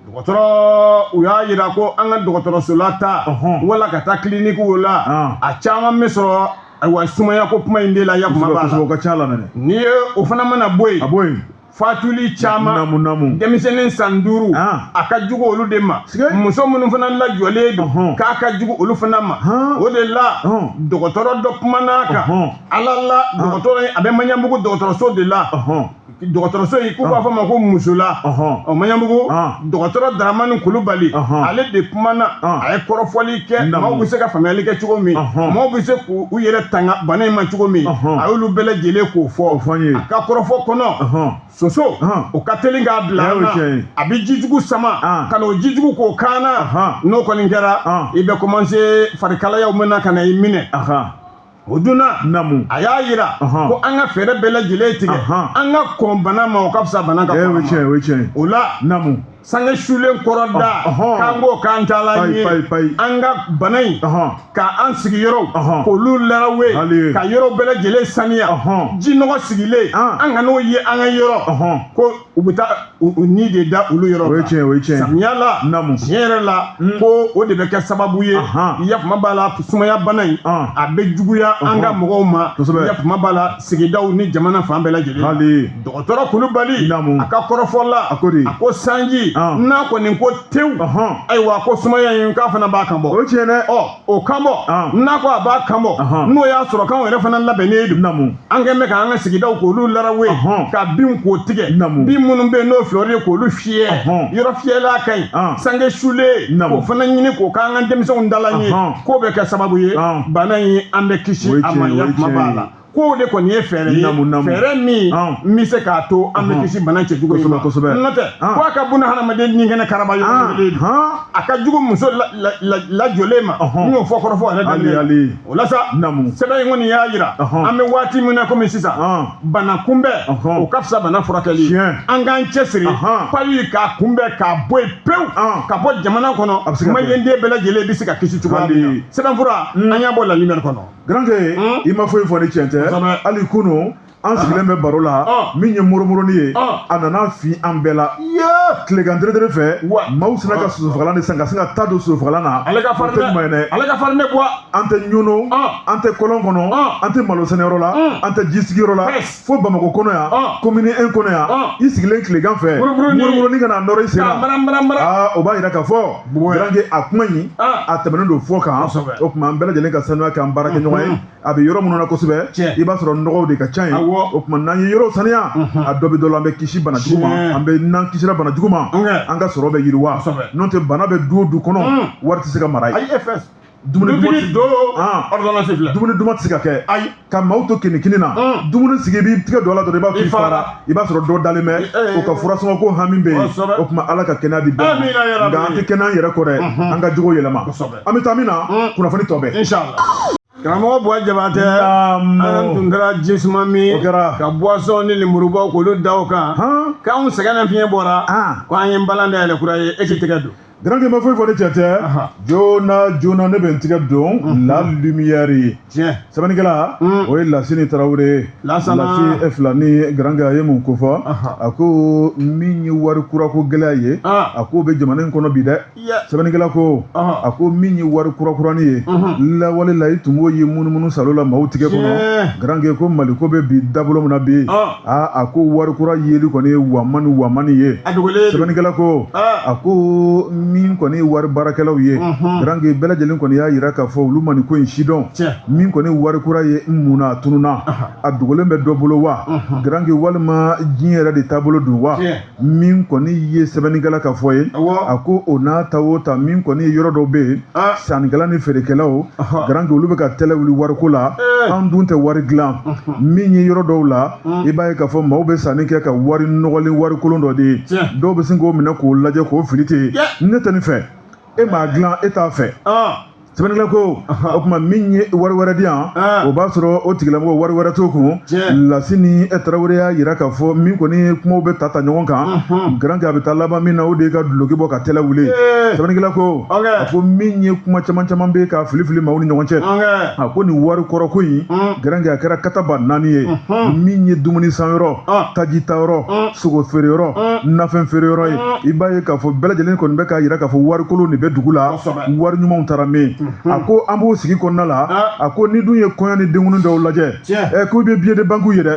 B: dɔgɔtɔrɔ u y'a jira ko an ka dɔgɔtɔrɔsola ta wala ka taa kilinikiw la, a caman bɛ sɔrɔ ayiwa sumaya ko kuma in de la. Yakuma b'a la.
A: O ka ca la mɛnɛ.
B: N'i ye o fana mana bɔ yen,
A: a bɔ yen,
B: fatuli caman.
A: Naamu, naamu.
B: Denmisɛnnin san 5, a ka jugu olu de ma. Muso minnu fana lajɔlen don, k'a ka jugu olu fana ma. O de la dɔgɔtɔrɔ dɔ kumana a kan. Ala la, dɔgɔtɔrɔ in a bɛ Maɲanbugu dɔgɔtɔrɔso de la. Dɔgɔtɔrɔso in, k'u b'a fɔ a ma ko Musola, ɔ Maɲanbugu. Dɔgɔtɔrɔ Daramani Kulubali, ale de kumana, a ye kɔrɔfɔli kɛ maaw bɛ se ka faamuyali kɛ cogo min, maaw bɛ se k'u yɛrɛ tanga bana in ma cogo min. A y'olu bɛɛ lajɛlen k'o fɔ a ka kɔrɔfɔ kɔnɔ. Soso, o ka teli k'a bila an na, a bɛ jijugu sama ka n'o jijugu k'o kan na. N'o kɔni kɛra, i bɛ commencer farikalayaw bɛna ka na i minɛ. O dunna, a y'a jira ko an ka fɛɛrɛ bɛɛ lajɛlen tigɛ, an ka kɔn bana ma, o ka fisa bana ka kɔn. O la sange sulen kɔrɔ da k'an k'o k'an taalan ye, an ka bana in ka an sigiyɔrɔw k'olu larawe, ka yɔrɔ bɛɛ lajɛlen saniya, ji nɔgɔ sigilen an kan'o ye an ka yɔrɔ, ko u bɛ taa u ni de da olu yɔrɔ.
A: O ye tiɲɛ, o ye tiɲɛ.
B: Samiya la, tiɲɛ yɛrɛ la, ko o de bɛ kɛ sababu ye, yakuma b'a la, sumaya bana in a bɛ juguya an ka mɔgɔw ma, yakuma b'a la, sigidaw ni jamana fan bɛɛ lajɛlen. Dɔgɔtɔrɔ Kulubali, a ka kɔrɔfɔ la,
A: a ko di?
B: A ko sanji n'a kɔni ko tewu, ayiwa, ko sumaya in k'a fana b'a kan bɔ.
A: O ye tiɲɛ dɛ.
B: Ɔ, o kan bɔ, n'a ko a b'a kan bɔ, n'o y'a sɔrɔ k'anw yɛrɛ fana labɛnnen don, an kɛn bɛ k'an ka sigidaw k'olu larawe, ka binw k'o tigɛ, bin minnu bɛ yen n'o fleur ye, k'olu fiyɛ, yɔrɔ fiyɛla ka ɲi, sange sulen k'o fana ɲini k'o k'an ka denmisɛnw dalan ye, k'o bɛ kɛ sababu ye bana in an bɛ kisi a ma. Yakuma b'a la, k'o de kɔni ye fɛɛrɛ ye, fɛɛrɛ min bɛ se k'a to an bɛ kisi bana cɛjugu in ma. N'o tɛ, ko a ka buna hadamaden ni kɛnɛ karaba yɔrɔ kelen don, a ka jugu muso lajɔlen ma. N y'o fɔ kɔrɔfɔ yɛrɛ daminɛ. O la sa, sɛbɛn in kɔni y'a jira, an bɛ waati min na komi sisan, bana kunbɛn o ka fisa bana furakɛli ye. An k'an cɛsiri palu k'a kunbɛn, k'a bɔ yen pewu ka bɔ jamana kɔnɔ, maliyɛnden bɛɛ lajɛlen bɛ se ka kisi cogoya min na. Sɛbɛnfura, an y'a bɔ La Lumière kɔnɔ.
A: Garankɛ, i ma foyi fɔ ni tiɲɛ tɛ. Hali kunun an sigilen bɛ baro la, min ye moromoroni ye, a nana fin an bɛɛ la tilegan teretere fɛ. Maaw sina ka sosofagalan de san ka sin ka taa don sosofagalan na.
B: Ale ka farin dɛ, ale ka farin dɛ Buwa.
A: An tɛ ɲɔnɔ, an tɛ kɔlɔn kɔnɔ, an tɛ malo sɛnɛyɔrɔ la, an tɛ ji sigiyɔrɔ la, fo Bamakɔ kɔnɔ yan, commune 1 kɔnɔ yan, i sigilen tilegan fɛ, moromoroni ka na nɔrɔ i sen na, o b'a jira k'a fɔ, Garankɛ, a kuma in a tɛmɛnen don fɔ kan. O tuma an bɛɛ lajɛlen ka sanuya k'an baara kɛ ɲɔgɔn ye. A bɛ yɔrɔ minnu na kosɛbɛ, i b'a sɔrɔ nɔgɔw de ka ca yen. O tuma n'an ye yɔrɔw saniya, a dɔ bɛ dɔ la, an bɛ kisi bana jugu ma. An bɛ n'an kisira bana jugu ma, an ka sɔrɔ bɛ yiriwa. N'o tɛ, bana bɛ du o du kɔnɔ, wari tɛ se ka mara yen.
B: Dumuni
A: duman
B: filɛ,
A: dumuni duman tɛ se ka kɛ.
B: Ayi.
A: Ka maaw to kinikini na, dumuni sigi, i b'i tigɛ don a la dɔrɔn, i b'a fɔ k'i fara, i b'a sɔrɔ dɔ dalen bɛ, o ka furasɔngɔ ko hami bɛ yen. O tuma Ala ka kɛnɛya di bɛɛ ma. Nka an tɛ kɛnɛya an yɛrɛ kɔ dɛ, an ka jogo yɛlɛma. An bɛ taa min na, kunnafoni tɔ bɛɛ.
B: Inshallah. Karamɔgɔ Buwa Jabatɛ, an tun taara jisuma min ka boisson ni lemurubaw k'olu da o kan, k'anw sɛgɛn na, fiɲɛ bɔra, ko an ye balan dayɛlɛ kura ye, e k'i tɛgɛ don.
A: Garankɛ ma foyi fɔ ni cɛ tɛ joona joona ne bɛ n tigɛ don La Lumière ye sɛbɛnnikɛla o ye Lasini Tarawele ye Lasi Filani Garankɛ a ye mun ko fɔ a ko min ye wari kura ko gɛlɛya ye a k'o bɛ jamana in kɔnɔ bi dɛ sɛbɛnnikɛla ko a ko min ye wari kurakurani ye lawale la i tun b'o ye munumunu salo la maaw tigɛ kɔnɔ Garankɛ ko Mali ko bɛ bi dabolo min na bi aa a ko wari kura yeli kɔni ye wamani wamani ye sɛbɛnnikɛla ko a ko min kɔni ye wari baarakɛlaw ye Garankɛ bɛɛ lajɛlen kɔni y'a jira k'a fɔ olu ma nin ko in sidɔn min kɔni wari kura ye mun na a tununna a dogolen bɛ dɔ bolo wa Garankɛ walima diɲɛ yɛrɛ de taabolo don wa min kɔni ye sɛbɛnnikɛla ka fɔ ye a ko o n'a ta o ta min kɔni ye yɔrɔ dɔw bɛ yen sannikɛla ni feerekɛlaw Garankɛ olu bɛ ka tɛlɛ wuli wariko la an dun tɛ wari dilan min ye yɔrɔ dɔw la i b'a ye k'a fɔ maaw bɛ sanni kɛ ka wari nɔgɔlen wari kolon dɔ de ye dɔw bɛ sin k'o minɛ k'o lajɛ k'o fili ten ne tɛ nin fɛ e m'a dilan e t'a fɛ sɛbɛnnikɛla ko o tuma min ye wari wɛrɛ di yan o b'a sɔrɔ o tigilamɔgɔ wari wɛrɛ t'o kun Lasini Tarawele y'a jira k'a fɔ min kɔni kumaw bɛ ta ta ɲɔgɔn kan Garankɛ a bɛ taa laban min na o de ye ka duloki bɔ ka tɛlɛ wuli sɛbɛnnikɛla ko a ko min ye kuma caman caman bɛ ka fili fili maaw ni ɲɔgɔn cɛ a ko nin wari kɔrɔ ko in Garankɛ a kɛra kataba naani ye min ye dumuni san yɔrɔ taji ta yɔrɔ sogo feere yɔrɔ nafɛn feere yɔrɔ ye i b'a ye k'a fɔ bɛɛ lajɛlen kɔni bɛ k'a jira k'a fɔ wari kolon de bɛ dugu la wari ɲumanw taara min a ko an b'o sigi kɔnɔna la a ko ni dun ye kɔɲɔ ni denkundi dɔw lajɛ ɛ k'u bɛ billet de banque ye dɛ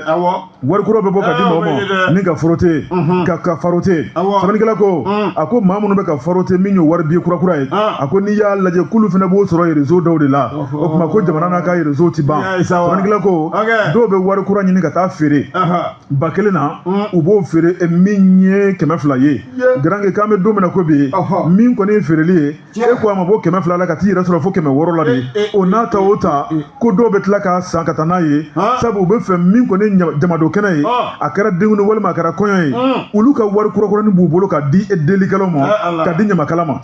A: wari kura bɛ bɔ ka di maaw ma ni ka frotter ka frotter sɛbɛnnikɛla ko a ko maa minnu bɛ ka frotter min ye wari billet kura kura ye a ko n'i y'a lajɛ k'olu fana b'o sɔrɔ réseau dɔw de la o tuma ko jamana n'a ka réseau ti ban sɛbɛnnikɛla ko dɔw bɛ wari kura ɲini ka taa feere 1000 na u b'o feere min ye 200 ye Garankɛ k'an bɛ don min na ko bi min kɔni ye feereli ye e ko a ma bɔ 200 la ka t'i yɛrɛ sɔrɔ fo 600 la de o n'a ta o ta ko dɔw bɛ tila k'a san ka taa n'a ye sabu u bɛ fɛ min kɔni jamadon kɛnɛ ye a kɛra denkundi walima a kɛra kɔɲɔ ye olu ka wari kurakurani b'u bolo ka di delikɛlaw ma ka di ɲamakala ma.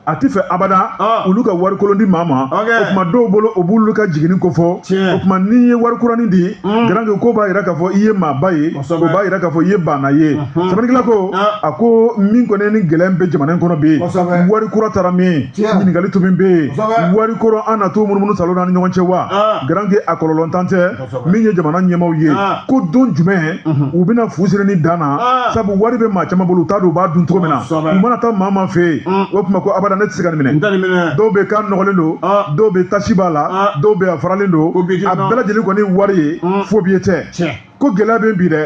A: A tɛ fɛ abada olu ka wari kolon di maa ma o tuma dɔw bolo o b'olu ka jiginni kofɔ o tuma n'i ye wari kuranin di Garankɛ ko b'a jira k'a fɔ i ye maaba ye o b'a jira k'a fɔ i ye baana ye sɛbɛnnikɛla ko a ko min kɔni ni gɛlɛya bɛ jamana in kɔnɔ bi wari kura taara min ɲininkali tun bɛ yen wari kɔrɔ an na to munumunu salo ni ɲɔgɔn cɛ wa Garankɛ a kɔlɔlɔntan tɛ min ye jamana ɲɛmaaw ye ko don jumɛn u bɛna fu siri nin dan na sabu wari bɛ maa caman bolo u t'a dɔn u b'a dun cogo min na u mana taa maa ma fɛ yen o tuma ko abada ne tɛ se ka nin minɛ dɔw bɛ k'a nɔgɔlen don dɔw bɛ tasi b'a la dɔw bɛ a faralen don a bɛɛ lajɛlen kɔni wari ye faux billet tɛ ko gɛlɛya bɛ bi dɛ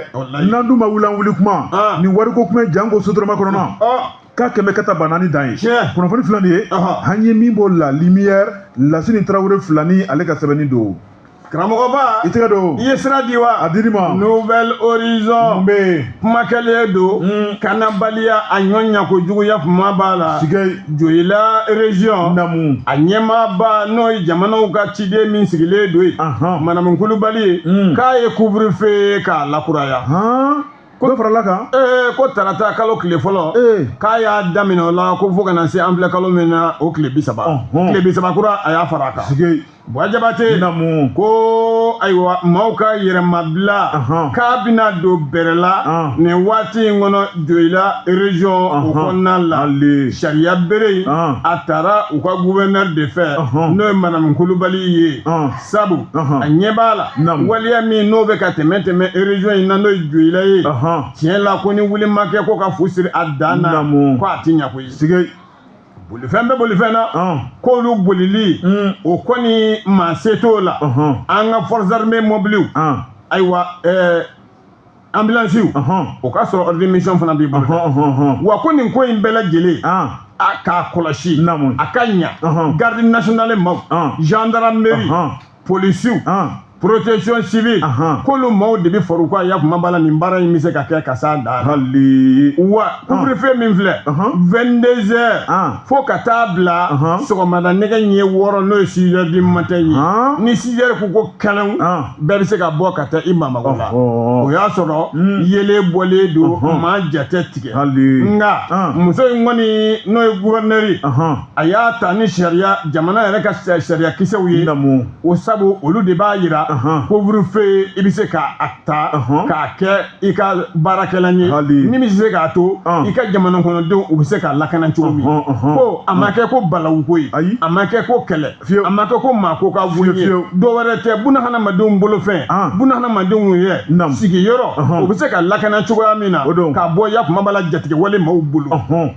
A: n'an dun ma wuli an wuli kuma nin wariko kuma janko sotarama kɔnɔna k'a kɛmɛ ka taa ba naani dan ye kunnafoni filɛ nin ye an ye min bɔ La Lumière Lasini Tarawele Filani ale ka sɛbɛnni don.
B: Karamɔgɔba
A: i tɛgɛ don
B: i ye sira di wa
A: a dir'i ma
B: Nouvel Horizon
A: mun bɛ yen
B: kuma kɛlen don kanabaliya a ɲɔ ɲako juguya kuma b'a la
A: sigɛ
B: Joyila région
A: namu
B: a ɲɛmaaba n'o ye jamanaw ka ciden min sigilen don yen Madamu Kulubali k'a ye couvre-feu k'a lakuraya
A: ko dɔ farala kan
B: ko tarata kalo tile fɔlɔ k'a y'a daminɛ o la ko fo ka na se an filɛ kalo min na o tile 30 tile 30 kura a y'a fara a kan
A: sigɛ
B: Buwa Jabate
A: namu
B: ko ayiwa maaw ka yɛrɛmabila k'a bɛna don bɛrɛ la nin waati in kɔnɔ Joyila région o kɔnɔna la sariya bere in a tara u ka gouverneur de fɛ n'o ye Madamu Kulubali ye sabu a ɲɛ b'a la waleya min n'o bɛ ka tɛmɛ tɛmɛ région in na n'o ye Joyila ye tiɲɛ la ko ni wuli ma kɛ ko ka fu siri a dan na ko a tɛ ɲɛ koyi. Bolifɛn bɛ bolifɛn na k'olu bolili o kɔni maa se t'o la an ka forces armées mobiliw ayiwa ambulansiw o ka sɔrɔ ordre de mission fana b'i bolo wa ko nin ko in bɛɛ lajɛlen a k'a kɔlɔsi a ka ɲa garde nationale maaw gendarmerie polisiw protection civile k'olu maaw de bɛ far'u kan ya kuma b'a la nin baara in bɛ se ka kɛ ka s'a dan
A: hali
B: wa couvre-feu min filɛ 22 heures fo ka taa bila sɔgɔmada nɛgɛ ɲɛ 6 n'o ye 6 heures du matin ye ni 6 heures ko kɛnɛw bɛɛ bɛ se ka bɔ ka taa i mamago la o y'a sɔrɔ yeelen bɔlen don maa jate tigɛ nka muso in kɔni n'o ye gouverneur ye a y'a ta ni sariya jamana yɛrɛ ka sariya kisɛw ye o sabu olu de b'a jira Couvre-feu, i bɛ se k'a ta k'a kɛ i ka baarakɛlan ye min bɛ se k'a to i ka jamana kɔnɔdenw u bɛ se ka lakana cogo min. Ko a ma kɛ ko balawu ko ye, a ma kɛ ko kɛlɛ, a ma kɛ ko maa ko ka wuli ye, dɔ wɛrɛ tɛ, buna hadamadenw bolofɛn, buna hadamadenw yɛrɛ sigiyɔrɔ, o bɛ se ka lakana cogoya min na ka bɔ ya kuma b'a la jatigɛwale maaw bolo.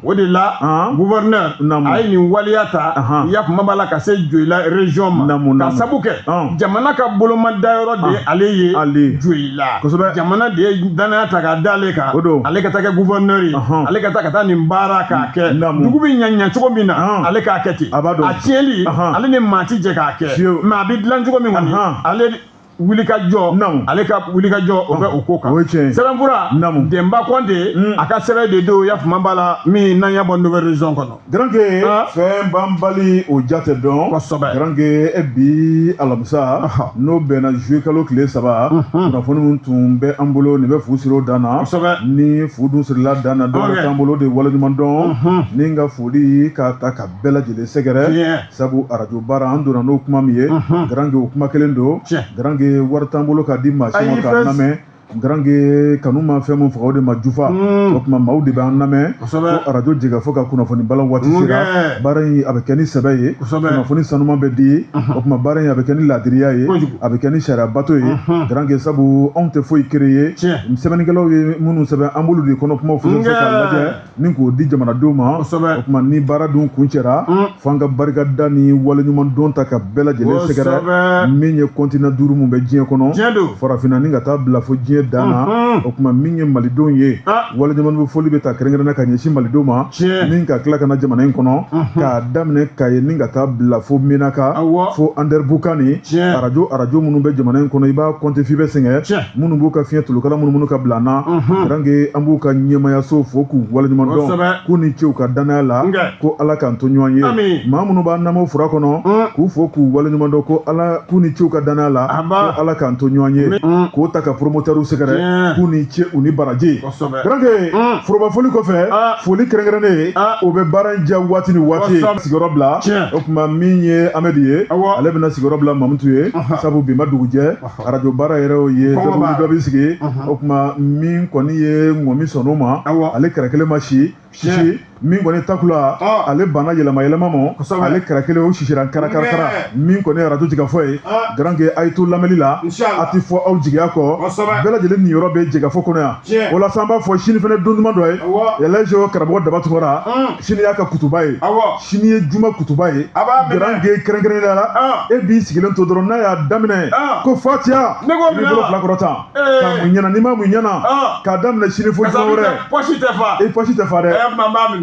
B: O de la gouverneur a ye nin waleya ta ya kuma b'a la ka se Joyila région ma, ka sabu kɛ jamana ka bolomadayɔrɔ de ye ale ye Joyila. Jamana de ye danaya ta k'a d'ale kan, ale ka taa kɛ gouverneur ye, ale ka taa ka taa nin baara k'a kɛ dugu bɛ ɲa ɲa cogo min na, ale k'a kɛ ten. A tiɲɛli, ale ni maa ti jɛ k'a kɛ, mais a bɛ dilan cogo min kɔni, ale wulikajɔ, ale ka wulikajɔ o bɛ o ko kan. Sɛbɛnfura Denba Kɔnte a ka sɛbɛn de don ya kuma b'a la min n'an y'a bɔ Nouvelle Horizon kɔnɔ.
A: Garanke, fɛn banbali o ja tɛ dɔn. Garanke, e bi alamisa n'o bɛnna juillet kalo tile 3, kunnafoni min tun bɛ an bolo nin bɛ fu siri o dan na. Ni fu dun sirila dan na, dɔwɛrɛ t'an bolo de waleɲuman dɔn ni ka foli k'a ta ka bɛɛ lajɛlen sɛgɛrɛ. Sabu arajo baara an donna n'o kuma min ye, Garanke, o kuma kelen don. Garanke, wari t'an bolo k'a di maa si ma k'a lamɛn. Garanke, kanu ma fɛn min faga o de ma jufa. O tuma maaw de b'an lamɛn ko arajo Jɛkafɔ ka kunnafoni balan waati sera. Baara in a bɛ kɛ ni sɛbɛ ye, kunnafoni sanuman bɛ di. O tuma baara in a bɛ kɛ ni laadiriya ye, a bɛ kɛ ni sariya bato ye. Garanke, sabu anw tɛ foyi créer, sɛbɛnnikɛlaw ye minnu sɛbɛn, an b'olu de kɔnɔ kumaw fɛsɛfɛsɛ k'a lajɛ ni k'o di jamanadenw ma. O tuma ni baara dun kuncɛra, f'an ka barikada ni waleɲuman dɔn ta ka bɛɛ lajɛlen sɛgɛrɛ. Min ye continent 5 mun bɛ diɲɛ kɔnɔ, farafinna ni ka taa bila fo diɲɛ dan na. O tuma min ye malidenw ye, waleɲuman foli bɛ ta kɛrɛnkɛrɛnnenya ka ɲɛsin malidenw ma, ni ka tila ka na jamana in kɔnɔ k'a daminɛ Kayi ni ka taa bila fo Menaka, fo Anderamboukane. Arajo minnu bɛ jamana in kɔnɔ, i b'a compter f'i bɛ sɛgɛn. Minnu b'u ka fiɲɛ tulukala munumunu ka bila an na, Garanke, an b'u ka ɲɛmayaso fo k'u waleɲuman dɔn, k'u ni ce u ka danaya la, ko Ala k'an to ɲɔgɔn ye. Maa minnu b'an lamɛn fura kɔnɔ, k'u fo k'u waleɲuman dɔn, ko Ala k'u ni ce u ka danaya la, ko Ala k'an to ɲɔgɔn ye. K'o ta ka promoteurw sɛgɛrɛ, k'u ni ce u ni baraji. Garanke, foroba foli kɔfɛ, foli kɛrɛnkɛrɛnnen ye, o bɛ baara in diya waati ni waati sigiyɔrɔ bila. O tuma min ye Amɛdi ye, ale bɛna sigiyɔrɔ bila Mamutu ye, sabu bi ma dugujɛ, arajo baara yɛrɛ o ye, dɔ bɛ sigi. O tuma min kɔni ye ŋɔmi sɔnn'o ma, ale kɛrɛ kelen ma si sisi. Min kɔni takula, ale banna yɛlɛma yɛlɛma ma, ale kɛrɛ kelen o sisira karakarakara. Min kɔni arajo Jɛkafɔ ye, Garanke, a ye to lamɛnni la, a ti fɔ aw jigiya kɔ. Bɛɛ lajɛlen niyɔrɔ bɛ Jɛkafɔ kɔnɔ yan. O la sa, an b'a fɔ sini fana don duman dɔ ye. Yɛlɛjo karamɔgɔ Daba Tunkara, sini y'a ka kutuba ye, sini ye juma kutuba ye. Garanke, kɛrɛnkɛrɛnnenya la, e b'i sigilen to dɔrɔn, n'a y'a daminɛ ko fatiya, i b'i bolo fila kɔrɔta ka mun ɲɛna, n'i ma mun ɲɛna, k'a daminɛ sini fo juma wɛrɛ,
B: pɔsi tɛ fa,
A: i pɔsi tɛ fa dɛ.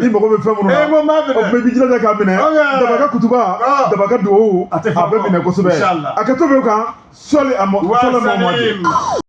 A: I mago bɛ fɛn minnu na, o tuma i b'i jilaja k'a minɛ. Daba ka kutuba, Daba ka duwawu, a bɛ minɛ kosɛbɛ. A ka to bɛ kan sɔli a ma sɔli Mamadu.